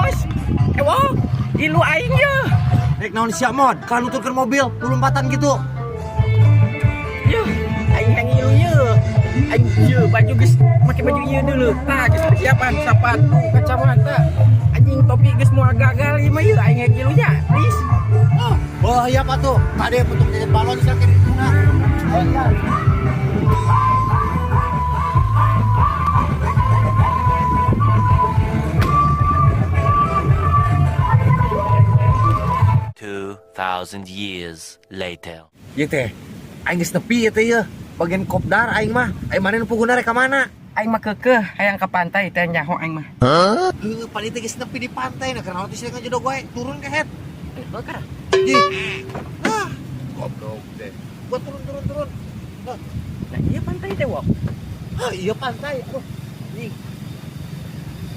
Bos. Ewok, ilu aing ye. Rek naon sia mod? Kalau nuturkeun mobil, lompatan gitu. Yuh, aing yang ilu ye. Aing ye baju geus make baju ieu dulu. Tah geus persiapan sepatu, kacamata. Anjing topi geus moal gagal ieu mah ieu aing yang ilunya. Please. Oh, bahaya apa tuh? Kade untuk jajan balon sia kiri tuna. Oh iya. Thousand years later. Ieu teh, aing geus nepi ieu teh ieu. Bagian kopdar aing mah. Aing mana nu puguna rek ka mana? Aing mah keukeuh hayang ka pantai teh nyaho aing mah. Heuh, pan teh geus nepi di pantai nah keur naon teh sia ngajedog wae. Turun kehet. Heuh kara. Ih. Ah, goblok teh. Gua turun turun turun. Nah, iya pantai teh wok. Ah, iya pantai. Aduh. Anjing.